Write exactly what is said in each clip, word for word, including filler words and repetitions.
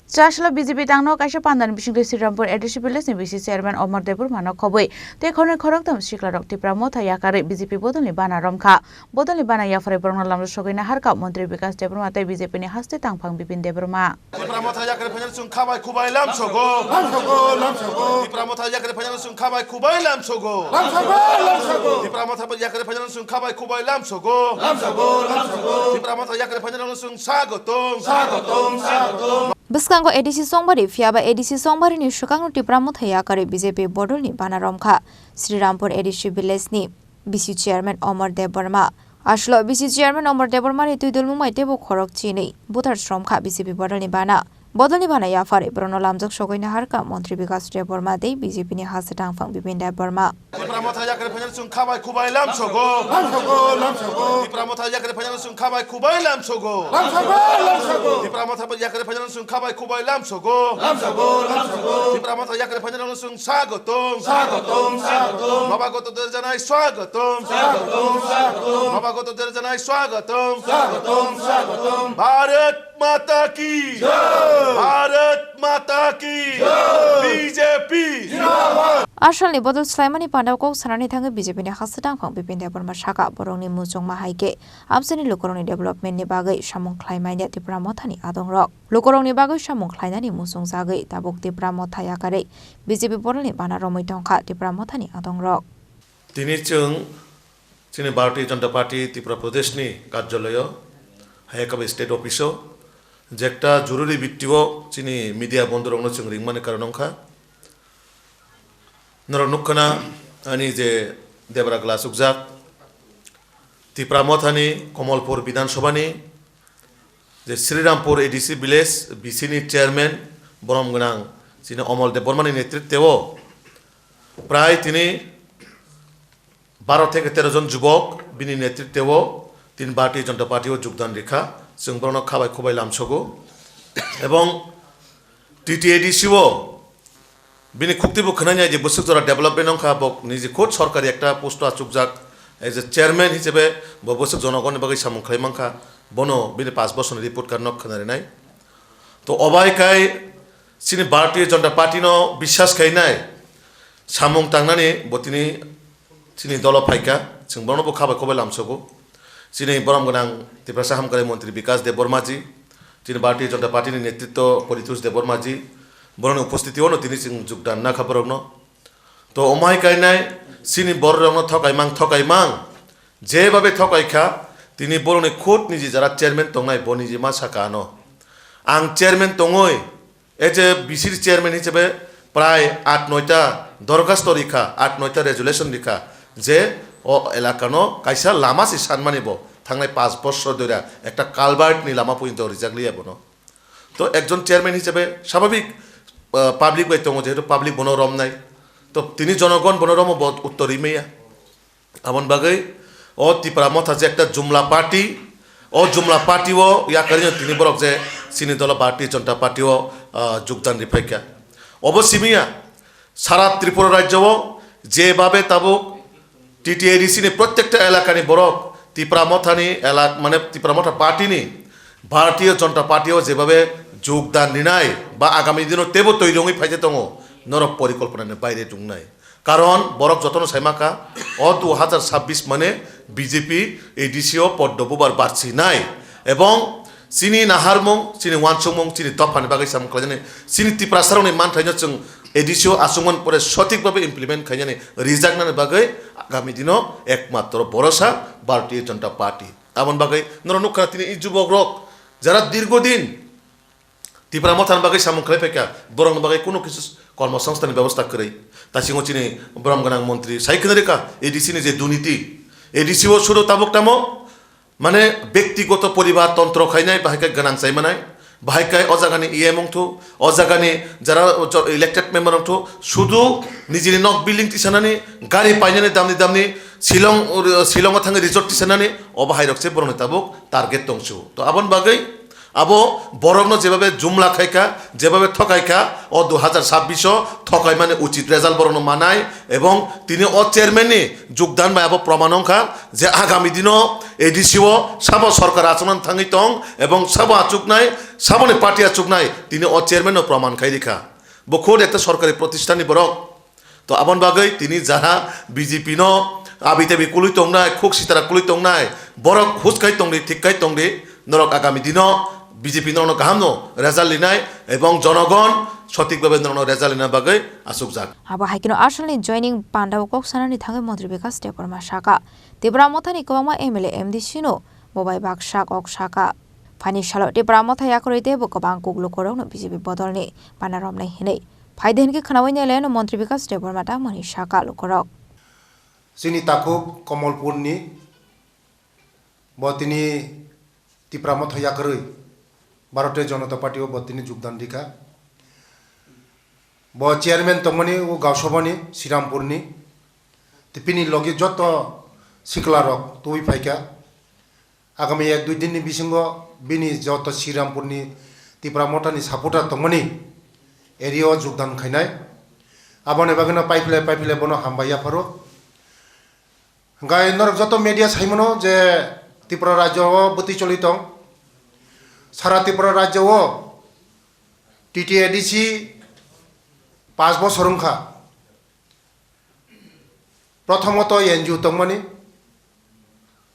Chasla B J P tangno kaisa pandani bisingtwi Srirampur A D C village ni B C chairman Omor Debbarma no khobwi tei khoroknwi khoroktham siklarok Tipra Motha yakarwi B J P bodolni bana romkha. Bodolni bana yapharwi borokno lamjak sogwi naharkha Montri Bikas Debbarma tei B J P ni haste tangphang Bipin Debbarma. Tipra Motha yakarwi phainani chwng khabai khubai lamsogo. Lamsogo, lamsogo. Tipra Motha yakarwi phainani chwng khabai khubai lamsogo. Lamsogo, lamsogo. Tipra Motha yakarwi phainani chwng khabai khubai lamsogo. Lamsogo, lamsogo. Tipra Motha yakarwi phainani chwng swagotom. Swagotom, swagotom. Bwskango A D C Songbari, phiyaba A D C Songbari ni swkangno Tipra Motha yakarwi B J P bodolni bana romkha Srirampur A D C village ni B C chairman Omor Debbarma. Aswkno B C chairman Omor Debbarma ni twi dulmung bai teibo khorok chinwi buthar sromkha B J P bodolni bana. Bodolni bana yapharwi borokno lamjak sogwi naharkha Montri Bikas Debbarma tei B J P ni haste tangphang Bipin Debbarma. Tipra Motha yakarwi phainani chwng khabai khubai lamsogo. Lamsogo, lamsogo. Tipra Motha yakarwi phainani chwng khabai khubai lamsogo. Lamsogo, lamsogo. Tipra Motha yakarwi phainani chwng khabai khubai lamsogo. Lamsogo, lamsogo. Tipra Motha yakarwi phainani chwng swagotom. Swagotom, swagotom. Nobagota derjanai swagotom. Swagotom, swagotom. Nobagota derjanai swagotom. Swagotom, swagotom. Bharat Mata ki! Jai! Bharat Mata ki! Jai! B J P! Jindabad! Asalni bodol swlaimani pandao kok sanani thangwi B J P ni haste tangphang Bipin Debbarma sakha, borokni muchungma hai khe amchaini lukurokni development ni bagwi samung khlai manya Tipra Mothani adongrok. Lukurokni bagwi samung khlainani muchungjagwi tabuk Tipra Motha yakarwi B J P bodolni bana romwi tongkha Tipra Mothani adongrok. Tini chwng chini Bharatiya Janata Party Tripura Pradesh ni karjalayo, hai khe state office o, je ekta joruri bitti o chini media bondhu rokno chwng ringmani karon wngkha. Norok nukkhana ani je debra glass ukjak, Tipra Mothani Komolpur Bidhan Sabhani je Srirampur A D C village B C ni chairman borom gwnang chini Omol Debbarmani netritwo prai tini baro theke tero jon jubok bini netritwo tini Bharatiya Janata Party o jogdan rikha, chwng borokno khabai khubai lamsogo. Ebong T T A D C o bini khukti bo khwnai nai je bwswk jora development wngkha, bo niji khud sorkari ekta post o achukjak, as a chairman hisabe bo bwswk jonogonni bagwi samung khlai mankha, bono bini paanch bosorni report card no khwna rinai. To obai khai chini Bharatiya Janata Party no biswas khainai samung tangnani bo tini chini dolo phaikha, chwng bono bo khabai khubai lamsogo. Chini borom gwnang Tiprasa Hamkrai Montri Bikas Debbarma ji, chini Bharatiya Janata Party ni netritwo Paritosh Debbarma ji, borokni upostiti o no tini chwng jogdan nakha borokno. To omai kainai chini borok rokno thokai mang, thokai mang, jebabe thokai kha, tini borokni khud niji jara chairman tongnai bo niji ma saka ano. Ang chairman tongoi, as a B C chairman hisabe prai aat noita dorkhasto rikha, aat noita resolution rikha, je o elakano kaisa lama se sanmani bo thangnai paanch bosor doira ekta culvert ni lama pointo rijak liya bono. To ekjon chairman hisabe sababik, ah, public bai tongo, jehetu public bono romnai. To tini jonogon bono romo bo uttor rimaya. Aboni bagwi o Tipra Motha je ekta jumla party, o jumla party o yakarino tini borok je chini dolo Bharatiya Janata Party o, ah, jogdan riphaikha. Obo simiya sara Tripura rajyo o jebabe tabuk T T A D C ni protekta elakani borok Tipra Mothani elak-, mane Tipra Motha party ni Bharatiya Janata Party o jebabe jogdan rinai ba agami dino tebo twi rwngwi phaide tongo, norok porikolpona ni baire tongnai. Karon borok jotono saimaka, o dui hajar sabbish mane B J P A D C o poddo bubar barsinai. Ebong chini naharmung, chini wansukmung, chini dophani bagwi samung khlainani, chini Tiprasarokni manthaino chwng A D C o achukmani pore sothik babe implement khainani rijaknani bagwi agami dino ekmatro borosa Bharatiya Janata Party. Aboni bagwi norok nukha tini i jubokrok jara dirgo din Tipra Mothani bagwi samung khlai phaikha, borokni bagwi kunu kisu kormosongsthanni bebosta kwrwi. Tasingo chini borom gwnang montri sai khna rikha, A D C ni je duniti, A D C o sudo tabuk tamo, mane, bektigoto poribar tontro khainai, bahai khe gwnang chai manai, bahai khe o jagani E M wngthu, o jagani jara jo-, elected member wngthu, sudu nijini nok building tisanani, gari painani damni damni, Shillong, Shillongo thangwi resort tisanani, obo hairok se borokni tabuk target tongsu. To aboni bagwi, Abo borokno jebabe jumla khaikha, jebabe thokaikha, o dui hazar sabbish o thokaimani uchit result borokno manai, ebong tini o chairman ni jugdan bai abo proman wngkha je agami dino A D C o sabo sorkar achuknani thangwi tong ebong sabo achuknai, saboni party achuknai, tini o chairman no proman khai rikha. Bo khud ekta sorkari protisthanni borok. To aboni bagwi tini jara B J P no abi tebi kulwi tongnai, khuk sitara kulwi tongnai, borok huskai tongdi, thikkai tongdi, norok agami dino B J P norokno kaham no result linai ebong jonogon sotik babe norokno result lina bagwi achukjak. Abo hai kheno asalni joining pandao kok sanani thangwi Montri Bikas Debbarma saka, Tipra Mothani kwbangma M L A, M D C no bo bai baksa kok saka. Phaini salo Tipra Motha yakarwi teibo kwbang kuk lukurokno B J P bodolni pana romnai hinwi phaidi hinkhe khnaui nai laiano Montri Bikas Debbarma tangmani saka lukurok. Chini takhuk Komolpurni bo tini Tipra Motha yakarwi Bharatiya Janata Party o bo tini jogdan rikha. Bo chairman tongmani o Gausabani Srirampurni. Tei bini logi joto siklarok tubui phaikha. Agami ek dui dinni bisingo bini joto Srirampurni Tipra Mothani supporter tongmani area o jogdan khainai. Aboni bagwino paiphile paiphile bono hambai yapharo. Hwnkhe norok joto media saimano je Tripura rajyo o bwtwi choli tong. Sara Tripura rajyo o T T A D C paanch bosor wngkha. Prothomoto N G O tongmani,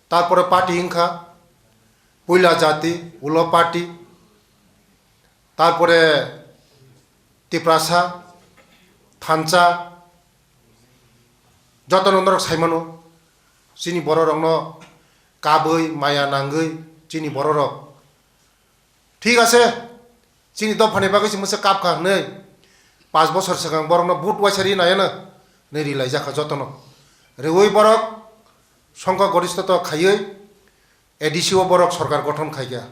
tarpore party wngkha, puila jati, ulo party, tarpore Tiprasa, thansa, jotono norok saimano, chini bororokno kabwi, maya nangwi, chini bororok. Thik ase, chini dophani bagwi se mwsa kap kha hwnwi, paanch bosor swkang borokno vote waisa ri naiya na, hwnwi ri laijak kha jotono. Rwi borok songkho gorishthoto khaiwi A D C o borok sorkar gothon khaikha.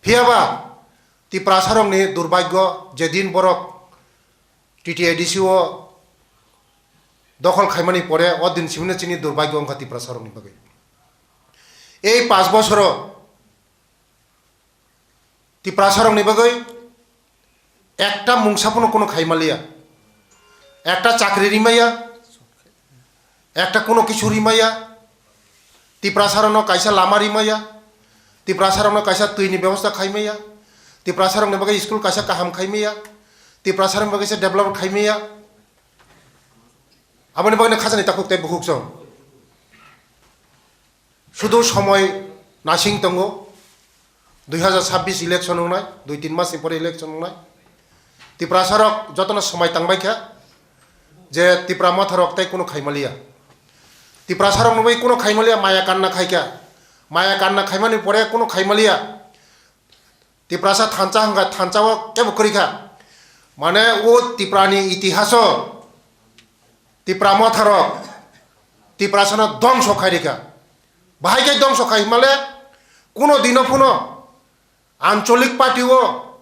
Phiyaba Tiprasarokni durbhagyo, jedin borok T T A D C o dokhol khaimani pore o din simino chini durbhagyo wngkha Tiprasarokni bagwi. Ei paanch bosoro Tiprasarokni bagwi ekta mungsa phano kuno khaimaliya, ekta chakri rimaya, ekta kuno kisu rimaya, Tiprasarokno kaisa lama rimaya, Tiprasarokno kaisa twini bebosta khaimaya, Tiprasarokni bagwi school kaisa kaham khaimaya, Tiprasarokni bagwi se develop khaimaya. Aboni bagwi khajani takhuk tei bukhuk chwng. Sudu somoi nasing tongo, dui hazar sabbish election wngnai, dui tin mas ni pore election wngnai. Tiprasarok jotono somoi tangbai kha je Tipra Motharok tei kuno khaimaliya. Tiprasarokno bai kuno khaimaliya, maya kanna khaikha. Maya kanna khaimani pore kuno khaimaliya. Tiprasa thansa hwnkha, thansa o kebo kwrwi kha. Mane o Tiprani itihaso Tipra Motharok Tiprasano dongso khai rikha. Bahai khe dongso khai himale kuno dino phuno ancholik party o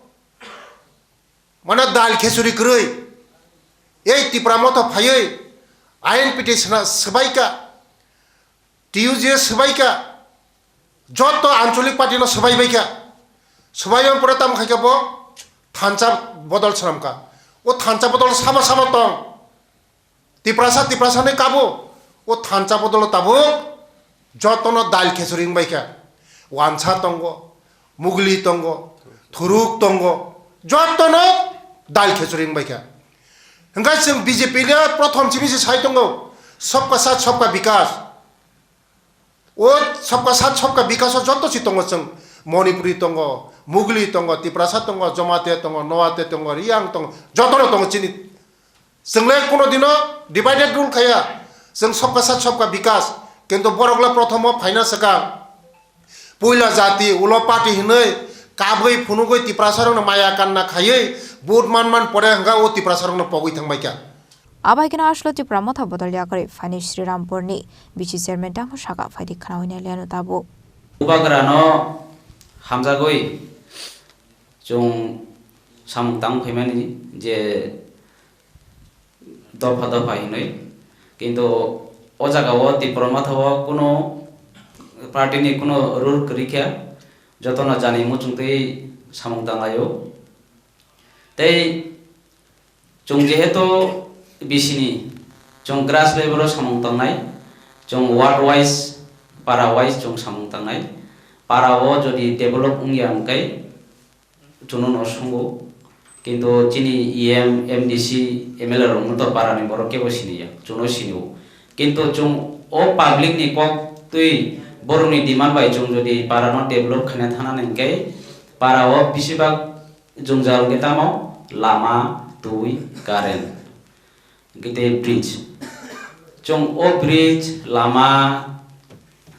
mane dal khechuri kwrwi ei Tipra Motha phaiwi I N P T sna-, swbaikha, T U J swbaikha, joto ancholik party no swbai baikha. Swbai yang pore tamo khaikha bo thansa bodol swnamkha. O thansa bodol sabo sabo tong. Tiprasa, Tiprasa ni kabo, o thansa bodolo tabuk jotono dal khechuri wngbaikha. Wansa tongo, mugli tongo, thuruk tongo, jotono dal khechuri wngbaikha. Hwnkhe chwng B J P le prothom simi se sai tongo, sabka saath sabka bikas. O sabka saath sabka bikas o joto si tongo chwng, Manipuri tongo, mugli tongo, Tiprasa tongo, Jamatia tongo, Noatia tongo, Riyang tongo, jotono tongo chini. Chwng le kuno dino divided rule khaya. Chwng sabka saath sabka bikas. Kintu borok le prothomo phaina swkang puila jati, ulo party hinwi kabwi phunugwi Tiprasarokno maya kanna khaiwi vote man man pore hwnkha o Tiprasarokno pogwi thangbaikha. Abo hai kheno aswk Tipra Motha bodol yakarwi phaini Srirampurni B C chairman tamo saka phaidi khnaui nai liano tabuk. Bubagrano hamjagwi chwng samung tang phaimani je dopha dopha hinwi. Kintu o jaga o Tipra Motha o kuno party ni kuno rule kwrwi kha. jotono jani muchungtwi samung tanglaio. Tei chwng jehetu bisini chwng grass level o samung tangnai, chwng ward wise, para wise chwng samung tangnai. Para o jodi develop wngya hwnkhe chwngno no sungo. Kintu chini E M, M D C, M L A rokno to para ni borok kebo siniya, chwngno sinio. Kintu chwng o public ni kok twi borokni demand bai chwng jodi para no develop khaina thana hwnkhe para o bisibak jwngjal wngkhe tamo lama, twi, current. Hwnkhe tei bridge. Chwng o bridge, lama,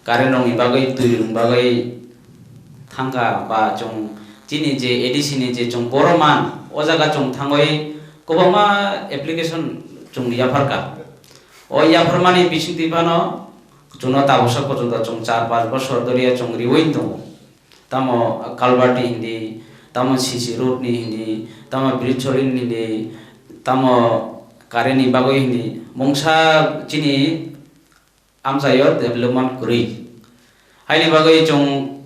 current rokni bagwi, twi rokni bagwi thangkha ba chwng chini je A D C ni je chwng borok man, o jaga chwng thangwi kwbangma application chwng yapharkha. O yapharmani bisingtwi phano chwngno tabuksa porjonto chwng char panch bosor dhoriya chwng riui tongo. Tamo culvert ni hindi, tamo C C road ni hindi, tamo bridge choli ni hindi, tamo current ni bagwi hindi, mungsa chini amchaio development kwrwi. Haini bagwi chwng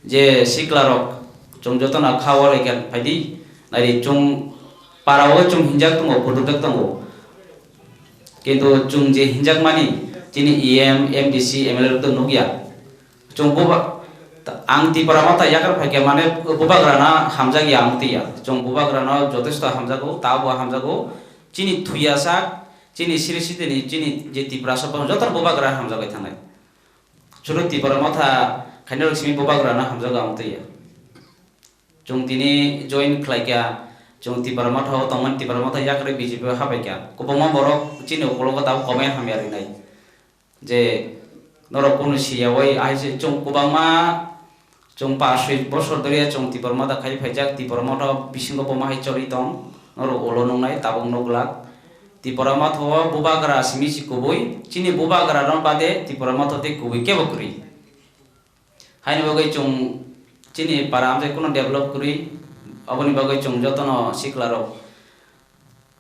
je sikla rok, chwng jotono kha o laikha phaidi, naidi chwng para o chwng hinjak tongo, pudukjak tongo. Kintu chwng je hinjakmani chini E M, M D C, M L A rok to nukya. Chwng buba-, ta-, ang Tipra Motha yakar phaikha mane bubagrano hamjakya ang twiya. Chwng bubagrano jotesto hamjago, tabo hamjago. Chini thuyasak, chini siri sitini, chini je Tiprasa bo joto bubagra hamjagwi thangnai. Chwng Tipra Motha khainai rok simi bubagrano hamjago ang twiya. Chwng tini join khlaikha, chwng Tipra Motha o tongmani Tipra Motha yakarwi B J P o habaikha. Kwbangma borok chini ukologo tabuk komai hamya rinai. Je norok kunu siyawi aise chwng kwbangma chwng pas soi bosor dhoriya chwng Tipra Motha khai phaijak, Tipra Motha bisingo bo mahai choli tong, norok ulo nuknai tabuk nuklak. Tipra Motha o bubagra simi si kubui, chini bubagra no bade Tipra Motha tei kubui kebo kwrwi. Haini bagwi chwng chini para amchai kuno develop kwrwi, aboni bagwi chwng jotono siklarok,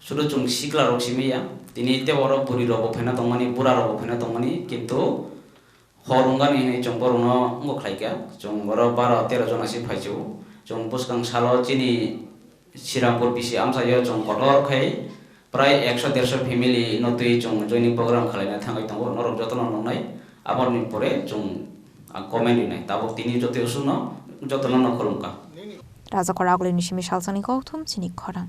sudu chwng siklarok simi ya, tini tei oro bwrwirokbo phaina tongmani, burarokbo phaina tongmani, kintu hor wngani hinwi chwng borokno wngkha khlaikha, chwng oro baro tero jona se phaisio, chwng bwskang salo chini Srirampur bisi amchaio chwng kotor khai prai ekso derso family no twi chwng joining program khwlaina thangwi tongo, norok jotono nuknai, aboni pore chwng, ah, comment rinai. Tabuk tini jotoi usukno jotono no khulumkha. Rajakor Agulini simi salsani kokthum chini khorang.